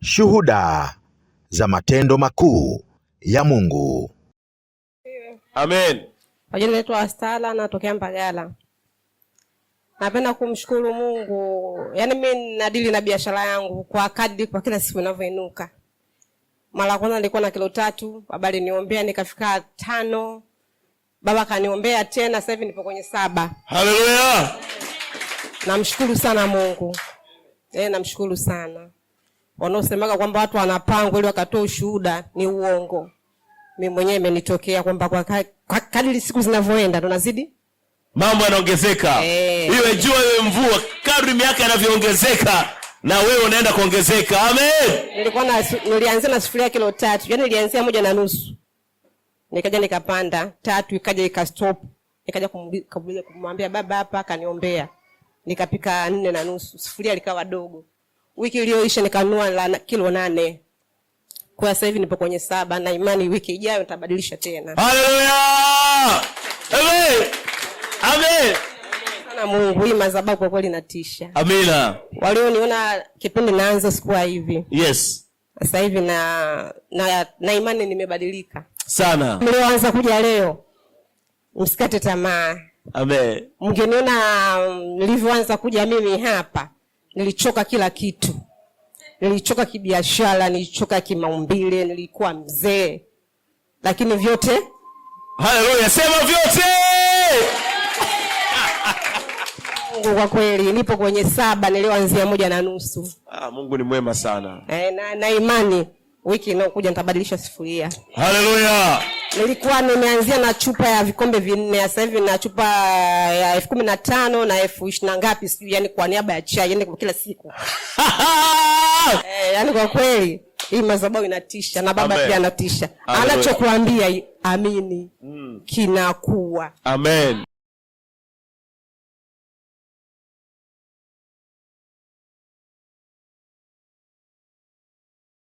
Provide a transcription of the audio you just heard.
Shuhuda za matendo makuu ya Mungu. Amen. Kwa jina naitwa Astala, natokea Mbagala. Napenda kumshukuru Mungu. Yaani mimi nadili na biashara yangu kwa kadri kwa kila siku inavyoinuka. Mara kwanza nilikuwa na kilo 3, baba aliniombea nikafika 5. Baba kaniombea tena, sasa hivi nipo kwenye 7. Haleluya. Namshukuru sana Mungu. Namshukuru sana. Wanaosemaga kwamba watu wanapangwa ili wakatoe ushuhuda ni uongo. Mimi mwenyewe imenitokea kwamba kwa kadri siku zinavyoenda ndo nazidi mambo yanaongezeka. Iwe jua iwe mvua, kadri miaka inavyoongezeka na wewe unaenda kuongezeka. Amen. Nilianzia na sufuria kilo 3, yaani nilianzia 1.5. Nikaja nikapanda 3, ikaja ikastop. Nikaja kumwambia baba hapa, akaniombea. Nikapika 4.5, sufuria likawa dogo. Wiki iliyoisha nikanunua la kilo 8. Kwa sasa hivi nipo kwenye 7 na imani wiki ijayo nitabadilisha tena. Haleluya! Amen. Amen. Sana Mungu, hii madhabahu kwa kweli inatisha. Amina. Walioniona kipindi naanza sikuwa hivi. Yes. Sasa hivi na imani nimebadilika. Sana. Mlioanza kuja leo msikate tamaa. Amen. Mngeniona nilivyoanza kuja mimi hapa, nilichoka kila kitu. Nilichoka kibiashara, nilichoka kimaumbile, nilikuwa mzee. Lakini vyote, Haleluya, sema vyote. Mungu kwa kweli nipo kwenye 7, nilioanzia 1.5. Mungu ni mwema sana. Na imani wiki inayokuja nitabadilisha sufuria. Haleluya. Nilikuwa nimeanzia na chupa ya vikombe 4, sasa hivi na chupa ya 15,000 na elfu ishirini na ngapi sijui, yani kwa niaba ya chai, yani kwa kila siku. Yani kwa kweli hii madhabahu inatisha na baba Amen. pia anatisha. Haleluya. Anachokuambia amini, kinakuwa. Amen.